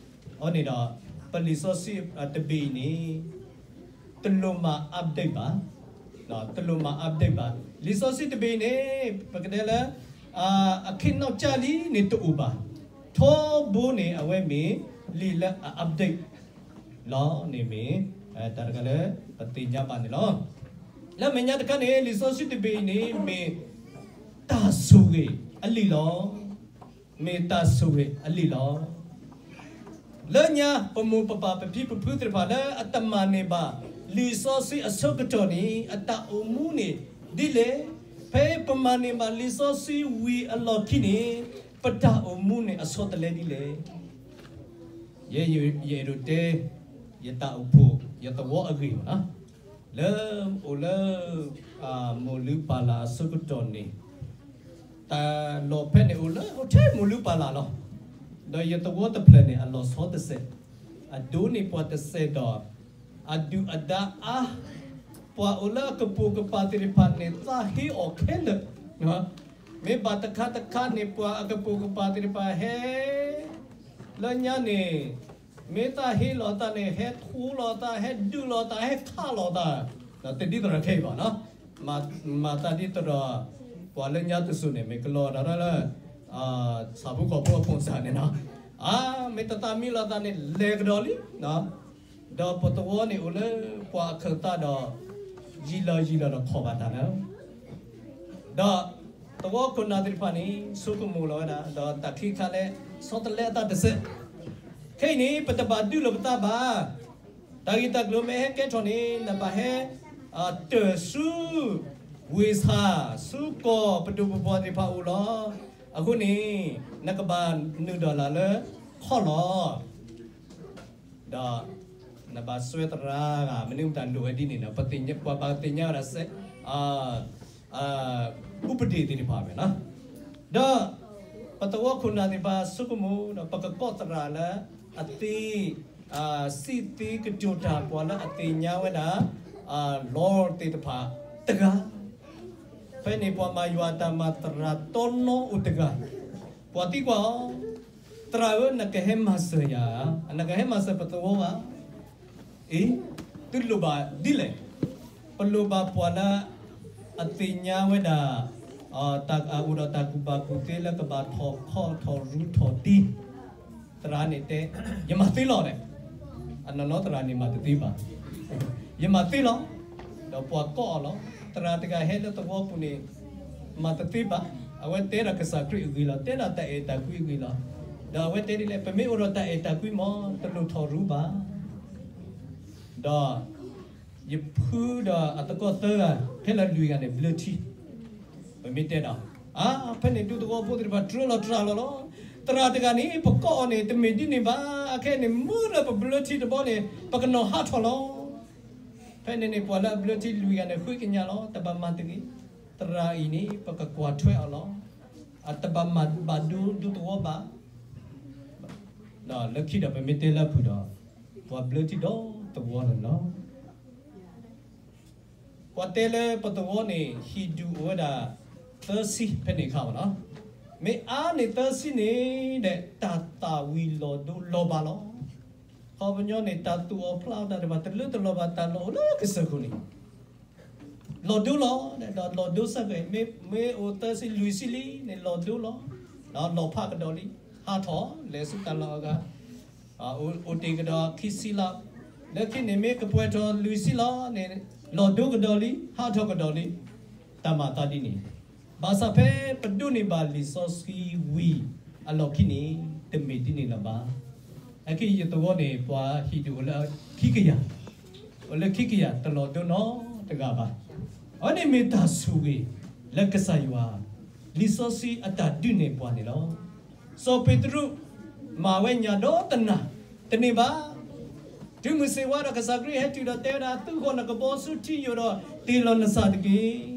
အဃိန့ၣ်ဒီး ပလံာ်စီဆှံတဘ့ၣ်အံၤန့ၣ် တလိၣ်မၤ update ဘၣ်, တလိၣ်မၤ update ဘၣ်. လံာ်စီဆှံတဘ့ၣ်အံၤန့ၣ် ပကတဲလၢ အခ့နီၢ်ကၠၢ်လံန့ၣ်တအိၣ်ဘၣ်. ထီဘိန့ၣ် အဝဲမ့ၢ်လံာ်လၢအ update လီၤန့ၣ်မ့ၢ် တၢ်တခါလၢပသ့ၣ်ညါဘၣ်န့ၣ်လီၤ. လၢမဲာ်ညါတခါန့ၣ် လံာ်စီဆှံတဘ့ၣ်အံၤန့ၣ်မ့ၢ် တၢ်ဆိၣ်ဂ့ၤအလံာ်လီၤ. မ့ၢ်တၢ်ဆိၣ်ဂ့ၤအလံာ်လီၤ. လၢညါပမိၢ်ပပၢ်ပဖံပဖုသ့ၣ်တဖၣ်လၢအတမၤန့ၢ်ဘၣ် လံာ်စီဆှံအဆၢကတီၢ်န့ၣ် အတၢ်အိၣ်မူန့ၣ်ဒ်လဲၣ်. ဖဲပမၤန့ၢ်ဘၣ်လံာ်စီဆှံဝံၤအလီၢ်ခံန့ၣ် ပတၢ်အိၣ်မူန့ၣ်အဆီတလဲဒ်လဲၣ်. ယ ယအဲၣ်ဒိးတဲ ယတၢ်အိၣ်ဖှိၣ် ယသဝီအဂ့ၢ်လီၤ. လၢအိၣ်လၢ မိၢ်လုၢ်ပၢ်လၢ်အဆၢကတီၢ်န့ၣ် တၢ်လီၢ်ဖဲန့ၣ်အိၣ်လၢအိၣ်ထဲမိၢ်လုၢ်ပၢ်လၢ်လီၤ. ဒီးယသဝီတဖျၢၣ်န့ၣ် အလီၤဆီတစဲး, အဒိးန့ၢ်ပှၤတစဲးဒီး အဒုၣ်အဒါအါ ပှၤအိၣ်လၢအကပိာ်ကပၤသ့ၣ်တဖၣ်န့ၣ် သးဟ့အီၤခဲလၢာ်. မ့ၢ်ဘၣ်တခါတခါန့ၣ် ပှၤအကပိာ်ကပၤသ့ၣ်တဖၣ်ဟဲ လၢညါန့ၣ် မ့ၢ်သးဟ့လီၤသးန့ၣ် ဟဲထိလီၤသး ဟဲဒုးလီၤသး ဟဲခးလီၤသး, တဒ်သိးဒီးခဲအံၤဘၣ်နီၤ. မၤသးဒ်သိးဒီး ပှၤလၢညါတစိၤန့ၣ် မ့ၢ်ကလီၤဒၣ်လၢ ဆၣ်ဖိကီၢ်ဖိအပိၣ်စၢ်န့ၣ်နီၤ, အါ မ့ၢ်တသးမံလီၤသးန့ၣ် လဲၤကဒီးလံ. ဒီးပသဝီန့ၣ်အိၣ်လၢပှၤအခၢၣ်သးဒီး ယံာ်လီၤယံာ်လီၤဒီးခီၣ်ဘၣ်တၢ်လၢ ဒီးသဝီခိၣ်နၢ်သ့ၣ်တဖၣ်န့ၣ် ဆိကမိၣ်လီၤဝဲဒၣ် ဒီးတၢ်ခံခါလၢ ဆီတလဲအသးတစဲး, ခဲအံၤန့ၣ် ပတဘၣ်ဒုးလိာ်ပသးဘၣ်. တၢ်ဂ့ၢ်တၢ်ကျိၤမ့ၢ်ဟဲကဲထီၣ်န့ၣ် နဘၣ်ဟဲ တၢၢ်ဆူ ဝ့ၢ်ဆၣ် ဆူကီၢ်ပဒိၣ်ပပှၢ်သ့ၣ်တဖၣ်အအိၣ်လီၤ. အဃိန့ၣ် နကဘၣ်နုာ်ဒီးလၢ်လၢခီၣ်လီၤ ဒီးနဘၣ်စွဲသရၣ်ဂၤ မနုၤမတၤလိၣ်ဝဲဒ်န့ၣ်ဒီး ပှၤဘၣ်သ့ၣ်ညါဝဲဒၣ် ဥပဒေသ့ၣ်တဖၣ်ဝဲလီၤ. ဒီးပသဝီခိၣ်နၢ်သ့ၣ်တဖၣ်ဆိကမိၣ်ဒီး ပကကိးသရၣ်လၢအသ့ စံးသ့ကတိၤတၢ် ပှၤလၢအသ့ၣ်ညါဝဲဒၣ် law သ့ၣ်တဖၣ်တဂၤ ဖဲန့ၣ်ပှၤမၤယွၤတၢ်မၤသရၣ်တီနီအိၣ်တဂၤ, ပှၤသံကွၢ်အီၤ, သရၣ်ဧၢ, နကဟဲမၤစၢၤယၤ, နကဟဲမၤစၢၤပသဝီဧါ. အ့, သုလိၣ်ဘၣ်ဒ်လဲၣ်. ပလိၣ်ဘၣ်ပှၤလၢအသ့ၣ်ညါဝဲဒၣ် အိၣ်ဒီးတၢ်ကူၣ်ဘၣ်ကူၣ်သ့လၢကဘၣ်ထီၣ်ခီၣ်ထီၣ်ရူထီၣ်တ့, သရၣ်န့ၣ်တဲ, ယမၤသ့လီၤ. အနီၢ်နီၢ်သရၣ်န့ၣ်မၤတသ့ဘၣ်, ယမၤသ့လီၤ. ဒီးပှၤကိးအီၤလီၤ. သရၣ်တဂၤဟဲလၢသဝီပူၤန့ၣ် မၤတသ့ဘၣ်, အဝဲတဲဒၣ်ကစၢ်ခရံာ်အဂ့ၢ်လီၤ, တဲဒၣ်တၢ်အဲၣ်တၢ်ကွံအဂ့ၢ်လီၤ. ဒီးအဝဲတဲဒ်လဲၣ်, ပမ့ၢ်အိၣ်ဒီးတၢ်အဲၣ်တၢ်ကွံမ့ၢ် တလိၣ်ထီၣ်ရူဘၣ်. ဒီးယဖုဒီးအသကိးသၢဂၤ ဖဲလၢလွံၢ်ဂၤန့ၣ် ဘျၢထံ, ပမ့ၢ်တဲဒီး, အါ, ဖဲန့ၣ်ဒူသဝီဖိသ့ၣ်တဖၣ်တြီလီၤတြီလီၤလီၤ. သရၣ်တဂၤန့ၣ် ပကိးအီၤန့ၣ် တမ့ၢ်ဒ်န့ၣ်ဘၣ်, အခဲအံၤန့ၣ် မုၢ်လၢပဘျၢထံတဘီန့ၣ် ပကနီၤဟးထီၣ်လီၤ. ဖဲန့ၣ်န့ၣ် ပှၤလၢအဘျၢထံလွံၢ်ဂၤန့ၣ် ဃ့ကညးလီၤ, တဘၣ်မၤတဂ့ၤ, သရၣ်အံၤန့ၣ် ပကကွၢ်ထွဲအီၤလီၤ. အတဘၣ်မၤဘၣ်ဒိဒူသဝီဘၣ်. လၢခံဒီးပမ့ၢ်တဲလၢအပူၤဒီး ပှၤဘျၢထံဒီသဝီန့ၣ်လီၤ. ပှၤတဲလၢပသဝီန့ၣ် ဟံၣ်ဒူၣ်အိၣ်ဝဲဒၣ် သၢဆံဖဲန့ၣ်အခါဘၣ်နီၤ. မ့ၢ်အါန့ၢ်သၢဆံန့ၣ်ဒီး တၢ်သၣ်ဝံၤလီၤဒိလီၤဘၣ်လီၤ. ခီပညီန့ၣ် တၢ်သူၣ်အီၣ်ဖျးအီၣ်တၢ်တဖၣ် တလၢတလီၤဘၣ် တၢ်လီၢ်အိၣ်လၢကစၢၢ်ခိၣ်န့ၣ် လီၤဒိလီၤ, ဒီးလီၤဒိစ့ၢ်ကီး, မ့ၢ်အိၣ်သၢဆံလွံၢ်ဆံလံန့ၣ် လီၤဒိလီၤ, လီၤဖးကဒီးလံ, ဟးထီၣ်လဲၤဆူတၢ်လီၢ်အဂၤ, အိၣ်တ့ၢ်ကဒီးခံဆံလီၤ. လၢခံန့ၣ်မ့ၢ်ကပှဲၤထီၣ်လွံၢ်ဆံလီၤန့ၣ် လီၤဒိကဒီးလံ, ဟးထီၣ်ကဒီးလံ, တၢ်မၤသးဒ်န့ၣ်. ဘၣ်ဆၣ်ဖဲပဒိးန့ၢ်ဘၣ်လံာ်စီဆှံဝံၤအလီၢ်ခံန့ၣ် တမ့ၢ်ဒ်န့ၣ်လၢၤဘၣ်. အခဲအံၤယသဝီန့ၣ် ပှၤဟံၣ်ဒူၣ်အိၣ်လၢခံကယၤ, အိၣ်လၢခံကယၤ တလီၤဒိနီတဂၤဘၣ်. အဝဲန့ၣ်မ့ၢ်တၢ်ဆိၣ်ဂ့ၤလၢကစၢ်ယွၤ လံာ်စီဆှံအတၢ်ဒုးနဲၣ်ပှၤန့ၣ်လီၤ. စီၤပ့းတရူး မၤဝဲညၣ်ဒီတနၤ, တန့ၢ်ဘၣ်. တုၤမုၢ်ဆ့ၣ်ဝါဒီး ကစၢ်ခရံာ်ဟဲတုၤဒီးတဲဝဲဒၣ် သုးဃီၤနကဘီဆူထံယိာ်ဒီး တ့ၢ်လီၤနသးတက့ၢ်.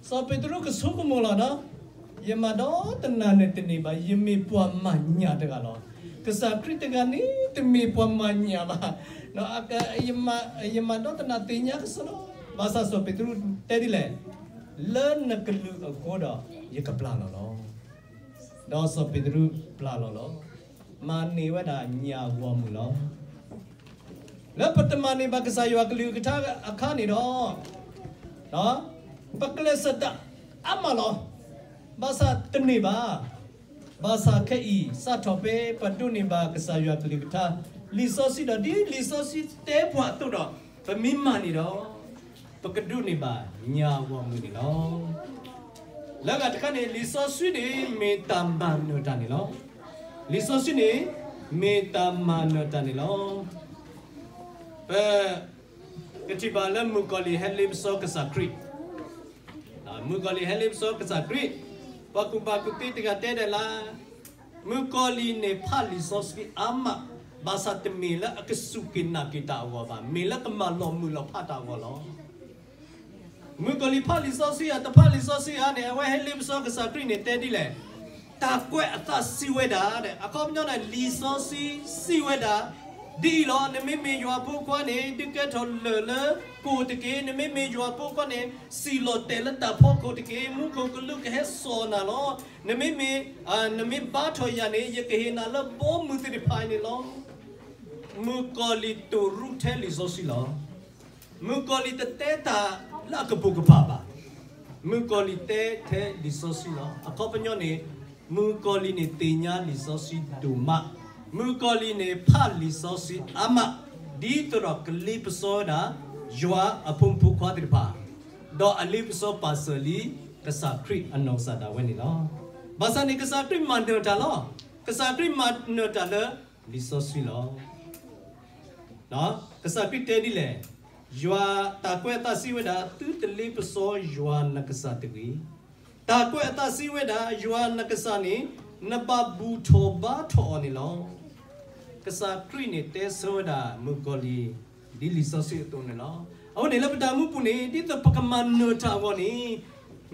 စီၤပ့းတရူးကဆိကမိၣ်လီၤနီၤ, ယမၤဒီတနၤန့ၣ်တန့ၢ်ဘၣ်, ယမ့ၢ်ပှၤမၤညၣ်တဂၤလီၤ. ကစၢ်ခရံာ်တဂၤန့ၣ် တမ့ၢ်ပှၤမၤညၣ်ဘၣ်. ယမၤဒီတနၤသ့ၣ်ညါကစီဒီ, ဘၣ်ဆၣ်စီၤပ့းတရူးတဲဒ်လဲၣ်, လၢနကလုၢ်အဃိဒီး ယကပျၢ်လီၤလီၤ. ဒီးစီၤပ့းတရူးပျၢ်လီၤလီၤ, မၤန့ၢ်ဝဲဒၣ်ညၣ်ဂီၢ်မုၢ်လီၤ. လၢပတမၤန့ၢ်ဘၣ်ကစၢ်ယွၤကလုၢ်ကထါအခါန့ၣ်ဒီး, ပကျဲးစၢးတၢ်အါမးလီၤ. ဘၣ်ဆၣ်တန့ၢ်ဘၣ်. ဘၣ်ဆၣ်ခဲအံၤ စးထီၣ်ဖဲပဒိးန့ၢ်ဘၣ်ကစၢ်ယွၤကလုၢ်ကထါ, လံာ်စီဆှံဒီး ဒ်လံာ်စီဆှံတဲပှၤအသိးဒီး ပမ့ၢ်မၤန့ၢ်ဒီး ပကဒိးန့ၢ်ဘၣ်ညၣ်ဂီၢ်မုၢ်န့ၣ်လီၤ. လၢအဂၤတခါန့ၣ် လံာ်စီဆှံန့ၣ် မ့ၢ်တၢ်မၤနၢၤတၢ်န့ၣ်လီၤ. လံာ်စီဆှံန့ၣ် မ့ၢ်တၢ်မၤနၢၤတၢ်န့ၣ်လီၤ. ပကထံၣ်ဘၣ်လၢမုၣ်ကီၤလံၢ်ဟဲလ့ပစီကစၢ်ခရံာ်, မုၣ်ကီၤလံၢ်ဟဲလ့ပစီကစၢ်ခရံာ်, ပှၤကူၣ်ဘၣ်ကူၣ်သ့တဂၤတဲဒၣ်လၢ မုၣ်ကီၤလံၢ်န့ၣ်ဖးလံာ်စီဆှံအါမး, ဘၣ်ဆၣ်တမ့ၢ်လၢအကစူၢ်က့ၤနာ်က့ၤတၢ်အဂီၢ်ဘၣ်, မ့ၢ်လၢကမၤလီၤမုၢ်လီၤဖးတၢ်အဂီၢ်လီၤ. မုၣ်ကီၤလံၢ်ဖးလံာ်စီဆှံဧါ တဖးလံာ်စီဆှံဧါန့ၣ် အဝဲဟဲလ့ပစီကစၢ်ခရံာ်န့ၣ်တဲဒ်လဲၣ်, တၢ်ကွဲးအသးစံးဝဲဒၣ်, အခီပညီန့ၣ် လံာ်စီဆှံစံးဝဲဒၣ် ဒ်အံၤလီၤ. နမ့မ့ၢ်ယွၤဖိခွါန့ၣ် ဒုးကဲထီၣ်လၢၢ်လၢ ကိၢ်တက့ၢ်. နမ့မ့ၢ်ယွၤဖိခွါန့ၣ် စံၣ်လီၤတဲာ်လၢတၢ်ဖီခိၣ်တက့ၢ်. မူခိၣ်ကလူးကဟဲစိာ်နၤလီၤ. နမ့မ့ၢ်, နမ့ၢ်ဘါထီၣ်ယၤန့ၣ် ယကဟ့ၣ်နၤလၢဘီမုၢ်သ့ၣ်တဖၣ်န့ၣ်လီၤ. မုၣ်ကီၤလံၢ်တူၢ်ရူၢ်ထဲလံာ်စီဆှံလီၤ. မုၣ်ကီၤလံၢ်တတဲတၢ်လၢအကပိာ်ကပၤဘၣ်. မုၣ်ကီၤလံၢ်တဲထဲလံာ်စီဆှံလီၤ. အခီပညီန့ၣ် မုၣ်ကီၤလံၢ်န့ၣ်သ့ၣ်ညါလံာ်စီဆှံဒိၣ်မး, မုၣ်ကီၤလံၢ်န့ၣ်ဖးလံာ်စီဆှံအါမး, ဒ်သိးဒီးကလ့ပစီဝဲဒၣ် ယွၤအဖိမုၣ်ဖိခွါသ့ၣ်တဖၣ်, ဒီးအလ့ပစီပာ်စၢၤလံ ကစၢ်ခရံာ်အနီၢ်ကစၢ်ဒၣ်ဝဲန့ၣ်လီၤ. ဘၣ်ဆၣ်န့ၣ် ကစၢ်ခရံာ်မၤနၢၤတၢ်လီၤ. ကစၢ်ခရံာ်မၤနၢၤတၢ်လၢလံာ်စီဆှံလီၤ. ကစၢ်ခရံာ်တဲဒ်လဲၣ်, ယွၤတၢ်ကွဲးအသးစံးဝဲဒၣ်, သုတလ့ပစီယွၤနကစၢ်တဂ့ၤ. တၢ်ကွဲးအသးစံးဝဲဒၣ်, ယွၤနကစၢ်န့ၣ် နဘၣ်ဘူၣ်ထီၣ်ဘါထီၣ်အီၤန့ၣ်လီၤ. ကစၢ်ခရံာ်န့ၣ်တဲဆၢဝဲဒၣ်မုၣ်ကီၤလံၢ် ဒ်လံာ်စီဆှံအသိးန့ၣ်လီၤ. အဃိန့ၣ်လၢပတၢ်မူပူၤန့ၣ် ဒ်သိးပကမၤနၢၤတၢ်အဂီၢ်န့ၣ်,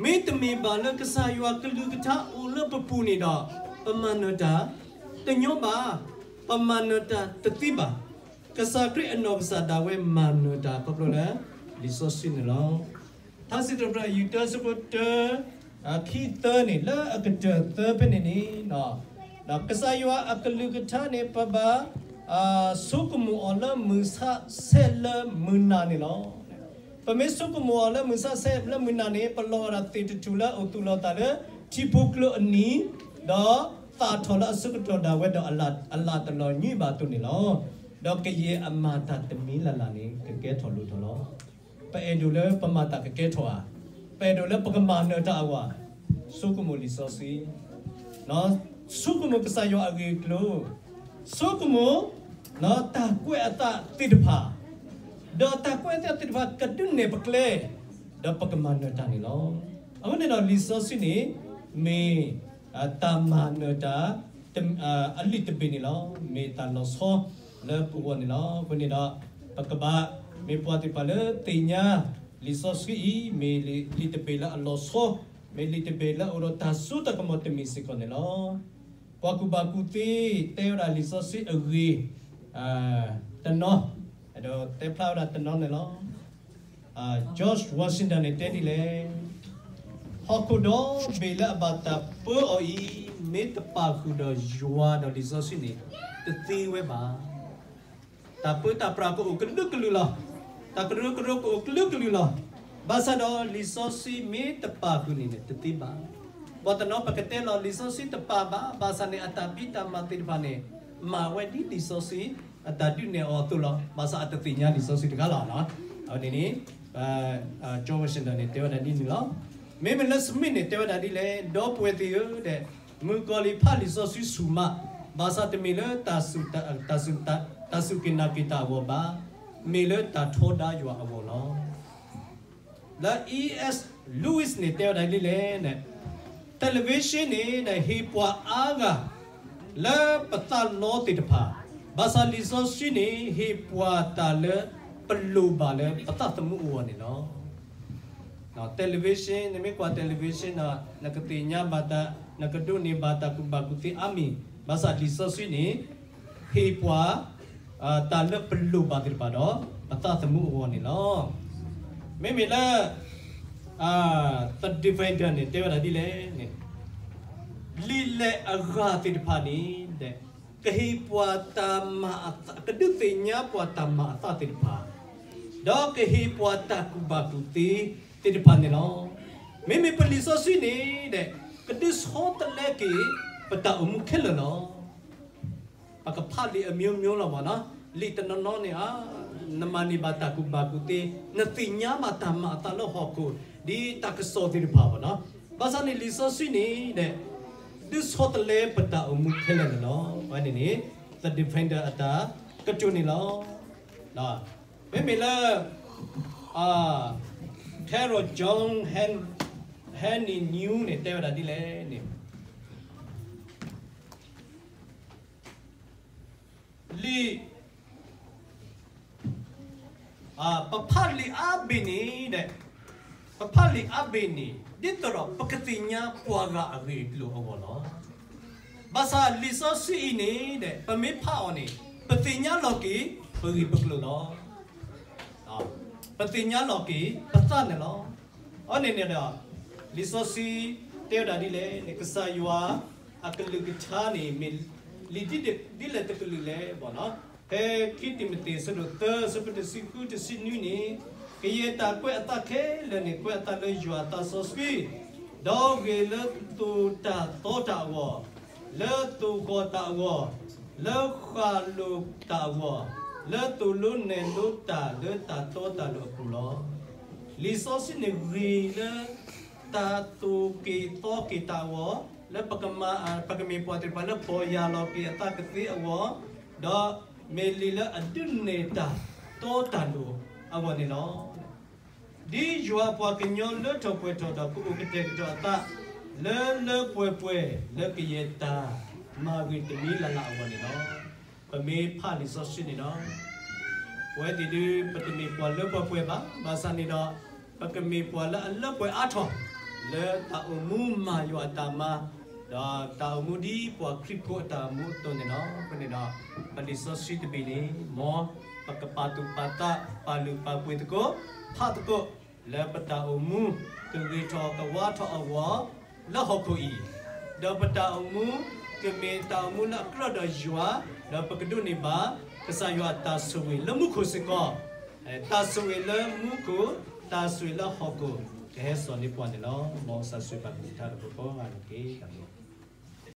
မ့တမ့ၢ်ဘၣ်လၢကစၢ်ယွၤကလုၢ်ကထါအိၣ်လၢပပူၤန့ၣ်ဒီး ပမၤနၢၤတၢ်တညီဘၣ်. ပမၤနၢၤတၢ်တသ့ဘၣ်. ကစၢ်ခရံာ်အနီၢ်ကစၢ်ဒၣ်ဝဲမၤနၢၤတၢ်ခီဖျိလၢလံာ်စီဆှံန့ၣ်လီၤ. ထါစံးထီၣ်ပတြၢၤ ယူၢ်တၢ အဆၢဖိတၢ, ခံသၢန့ၣ် လၢအကတၢၢ်သၢဖဲန့ၣ်န့ၣ်, ကစၢ်ယွၤအကလုၢ်ကထါန့ၣ် ပဘၣ် ဆိကမိၣ်အီၤလၢမုၢ်ဆါဆဲးလၢမုၢ်နၤန့ၣ်လီၤ. ပမ့ၢ်ဆိကမိၣ်အီၤလၢမုၢ်ဆါဆဲးလၢမုၢ်နၤန့ၣ် ပလီၤဝဲဒၣ်သ့ၣ်တထူၣ်လၢအအိၣ်သူၣ်လီၤသးလၢထံဖိကျိအနံၤ, ဒီးသၣ်ထီၣ်လၢအဆၢကတီၢ်ဒၣ်ဝဲဒီးအလၣ်တလီၤညွံးဘၣ်အသိးန့ၣ်လီၤ. ဒီးကယဲၢ်အမၤတၢ်တမံၤလၢ်လၢ်န့ၣ် ကကဲထီၣ်လိၣ်ထီၣ်လီၤ. ပအဲၣ်ဒိးလၢပမၤတၢ်ကကဲထီၣ်ဧါ, ပအဲၣ်ဒိးလၢပကမၤနၢၤတၢ်အဂီၢ်ဧါ, ဆိကမိၣ်လံာ်စီဆှံ, ဆိကမိၣ်ကစၢ်ယွၤအဂ့ၢ်အကျိၤ, ဆိကမိၣ် တၢ်ကွဲးအသးသ့ၣ်တဖၣ်, ဒီးတၢ်ကွဲးအသးသ့ၣ်တဖၣ်ကဒုးနဲၣ်ပကျဲ, ဒီးပကမၤနၢၤတၢ်န့ၣ်လီၤ. အဃိန့ၣ်ဒီးလံာ်စီဆှံန့ၣ် မ့ၢ် တၢ်မၤနၢၤတၢ် အလံာ်တဘ့ၣ်န့ၣ်လီၤ. မ့ၢ်တၢ်လီၤဆီလၢပဂီၢ်န့ၣ်လီၤ. အဃိန့ၣ်ဒီး ပကဘၣ်မ့ၢ်ပှၤသ့ၣ်တဖၣ်လၢသ့ၣ်ညါလံာ်စီဆှံအံၤ မ့ၢ်လံာ်တဘ့ၣ်လၢအလီၤဆီ, မ့ၢ်လံာ်တဘ့ၣ်လၢအအိၣ်ဒီးတၢ်စိတၢ်ကမီၤတမံၤစ့ၢ်ကီးန့ၣ်လီၤ. ပှၤကူၣ်ဘၣ်ကူၣ်သ့တဲဝဲဒၣ်လံာ်စီဆှံအဂ့ၢ် တနီၤ, အဲၣ်ဒိးတဲဖျါဝဲဒၣ်တနီၤန့ၣ်လီၤ. George Washington န့ၣ်တဲဒ်လဲၣ်, ဟီၣ်ခိၣ်ဒီဘ့ၣ်လၢအဘၣ်တၢ်ပၢအီၤအံၤ မ့ၢ်တပာ်ဃုာ်ဒီးယွၤဒီးလံာ်စီဆှံန့ၣ် တသ့ဝဲဘၣ်. တၢ်ပၢတၢ်ပြးကအိၣ်ကလုာ်ကလုာ်လီၤ. တၢ်ကရၢကရိကအိၣ်ကလုာ်ကလုာ်လီၤ. ဘၣ်ဆၣ်ဒီးလံာ်စီဆှံမ့ၢ်တပာ်ဃုာ်န့ၣ်န့ၣ် တသ့ဘၣ်. ပှၤတနီၤပကတဲလီၤလံာ်စီဆှံတပာ်ဘၣ်, ဘၣ်ဆၣ်န့ၣ်အတၢ်ဖံးတၢ်မၤသ့ၣ်တဖၣ်န့ၣ် မၤဝဲဒ်လံာ်စီဆှံ အတၢ်ဒုးနဲၣ်အီၤအသိးလီၤ. ဘၣ်ဆၣ်အတသ့ၣ်ညါလံာ်စီဆှံတဂၤလီၤ. အဝဲန့ၣ်န့ၣ် George Washington န့ၣ် တဲဝဲဒၣ်ဒ်န့ၣ်လီၤ. မ့မ့ၢ်လၢ Smith န့ၣ် တဲဝဲဒၣ်ဒ်လဲၣ်, ဒီပုၢ်ဝဲၢ်သ့ၣ်ဧၢ, မုၣ်ကီၤလံၢ်ဖးလံာ်စီဆှံဆူၣ်မး, ဘၣ်ဆၣ်တမ့ၢ်လၢ တၢ်စူၢ်က့ၤနာ်က့ၤတၢ်အဂီၢ်ဘၣ်, မ့ၢ်လၢတၢ်ထီဒါယွၤအဂီၢ်လီၤ. လၢ E S Lewis န့ၣ် တဲဝဲဒၣ်ဒ်လဲၣ်န့ၣ်, television န့ၣ် ဟ့ၣ်ပှၤအါဂၤ လၢပသးလီသ့ၣ်တဖၣ်, ဘၣ်ဆၣ်လံာ်စီဆှံန့ၣ် ဟ့ၣ်ပှၤတၢ်လၢပလိၣ်ဘၣ်လၢပသးသမူအဂီၢ်န့ၣ်လီၤ. television နမ့ၢ်ကွၢ် television ဒီး နကသ့ၣ်ညါဘၣ်တၢ်, နကဒိးန့ၢ်ဘၣ်တၢ်ကူၣ်ဘၣ်ကူၣ်သ့အါမံၤ, ဘၣ်ဆၣ်လံာ်စီဆှံန့ၣ် ဟ့ၣ်ပှၤ တၢ်လၢပလိၣ်ဘၣ်သ့ၣ်တဖၣ်ဒီး ပသးသမူအဂီၢ်န့ၣ်လီၤ. မ့မ့ၢ်လၢ The Defender န့ၣ် တဲဝဲဒၣ်ဒ်လဲၣ်န့ၣ်, လံာ်လဲၢ်အဂၤသ့ၣ်တဖၣ်န့ၣ် ကဟ့ၣ်ပှၤတၢ်မၤအသး, ကဒုးသ့ၣ်ညါပှၤတၢ်မၤအသးသ့ၣ်တဖၣ်, ဒီးကဟ့ၣ်ပှၤတၢ်ကူၣ်ဘၣ်ကူၣ်သ့သ့ၣ်တဖၣ်န့ၣ်လီၤ. မ့မ့ၢ်ပလံာ်စီဆှံန့ၣ် ကဒုးဆီတလဲက့ၤ ပတၢ်အိၣ်မူခဲလၢာ်လီၤ. ပကဖးလံာ်အမျိုးမျိုးလီၤဘၣ်နီၤ, လံာ်တနီၤနီၤန့ၣ် နမၤန့ၢ်ဘၣ်တၢ်ကူၣ်ဘၣ်ကူၣ်သ့, နသ့ၣ်ညါဘၣ်တၢ်မၤအသးလၢဟီၣ်ခိၣ် ဒ်တၢ်ကစီၣ်သ့ၣ်တဖၣ်ဘၣ်နီၤ. ဘၣ်ဆၣ်န့ၣ်လံာ်စီဆှံန့ၣ် ဒုးဆီတလဲပတၢ်အိၣ်မူခဲလၢာ်န့ၣ်လီၤ. အဝဲန့ၣ်န့ၣ် The Defender အတၢ်ကတိၤန့ၣ်လီၤ. မ့မ့ၢ်လၢ Carol John Henry New န့ၣ် တဲဝဲဒၣ်ဒ်လဲၣ်န့ၣ် လံာ်, ပဖးလံာ်အါဘ့ၣ်န့ၣ်, ပဖးလံာ်အါဘ့ၣ်န့ၣ် ဒ်သိးဒီးပကသ့ၣ်ညါပှၤဂၤအဂ့ၢ်အကျိၤအဂီၢ်လီၤ. ဘၣ်ဆၣ်လံာ်စီဆှံအံၤန့ၣ် ပမ့ၢ်ဖးအီၤန့ၣ် ပသ့ၣ်ညါလီၤက့ၤပဂ့ၢ်ပကျိၤလီၤ. ပသ့ၣ်ညါလီၤက့ၤပသးန့ၣ်လီၤ. အန့ၣ်န့ၣ်ဒီး လံာ်စီဆှံတဲဝဲဒၣ်ဒ်လဲၣ်န့ၣ် ကစၢ်ယွၤအကလုၢ်ကထါန့ၣ် မ့ၢ်လံာ်ဒ်လဲၣ်တကလုာ်လဲၣ်ဘၣ်နီၤ. ဖဲခံတံၤမသ့း အဆၢဒိၣ်သၢ အဆၢဖိတဆံဃု တဆံနွံန့ၣ်, ကယဲၢ်တၢ်ကွဲးအသးခဲလၢာ်န့ၣ် ကွဲးအသးလၢယွၤအသးစီဆှံ, ဒီးဂ့ၤလၢသိၣ်တၢ်သီတၢ်အဂီၢ်, လၢသိၣ်ဃီၣ်တၢ်အဂီၢ်, လၢဃၣ်လိၣ်တၢ်အဂီၢ်, လၢသိၣ်လိနဲၣ်လိတၢ်လၢတၢ်တီတၢ်လိၤအပူၤလီၤ. လံာ်စီဆှံန့ၣ်ဂ့ၤလၢ တၢ်သိၣ်က့ၤသီက့ၤတၢ်အဂီၢ်, လၢပကမၤ ပကမ့ၢ်ပှၤသ့ၣ်တဖၣ်လၢပီၢ်ယၢ်လီၤက့ၤအသးကသ့အဂီၢ်, ဒီးမ့ၢ်လံာ်လၢအဒုးနဲၣ်တၢ်တီတၢ်လိၤအဂီၢ်န့ၣ်လီၤ. ဒ်ယွၤအပှၤကညီလၢထီၣ်ပှဲၤထီၣ်ဒီးကအိၣ်ကတဲာ်ကတီၤအသး လၢလၢပှဲၤပှဲၤလၢကယဲၢ်တၢ်မၤဂ့ၤတမံၤလၢ်လၢ်အဂီၢ်န့ၣ်လီၤ. ပမ့ၢ်ဖးလံာ်စီဆှံန့ၣ်ဒီး ပဝဲသ့ၣ်ဒုး ပတမ့ၢ်ပှၤလၢပှဲၤပှဲၤဘၣ်. ဘၣ်ဆၣ်န့ၣ်ဒီး ပကမ့ၢ်ပှၤလၢအလၢပှဲၤအါထီၣ် လၢတၢ်အိၣ်မူမၤယွၤအတၢ်မၤ, ဒီးတၢ်အိၣ်မူဒ်ပှၤခရံာ်ဖိအတၢ်အိၣ်မူအသိးန့ၣ်လီၤ. အဃိန့ၣ်ဒီး ပလံာ်စီဆှံတဘ့ၣ်န့ၣ် မ်ပကပာ်သူၣ်ပာ်သး ပာ်လုၢ်ပာ်ပှ့ၤသကိး ဖးသကိး လၢပတၢ်အိၣ်မူ ကဂ့ၤထီၣ်ကဝါထီၣ်အဂီၢ် လၢဟီၣ်ခိၣ်အံၤ, ဒီးပတၢ်အိၣ်မူ ကမ့ၢ်တၢ်အိၣ်မူလၢအကြၢးဒီးယွၤ, ဒီးပကဒိးန့ၢ်ဘၣ် ကစၢ်ယွၤအတၢ်ဆိၣ်ဂ့ၤလၢမူခိၣ်စ့ၢ်ကီး, တၢ်ဆိၣ်ဂ့ၤလၢမူခိၣ်, တၢ်ဆိၣ်ဂ့ၤလၢဟီၣ်ခိၣ် ကဟဲစိာ်န့ၢ်ပှၤန့ၣ်လီၤ. မ်ကစၢ်ဆိၣ်ဂ့ၤပှၤကလုာ်ကထါတပူၤဃီဂၤန့ၣ်တက့ၢ်.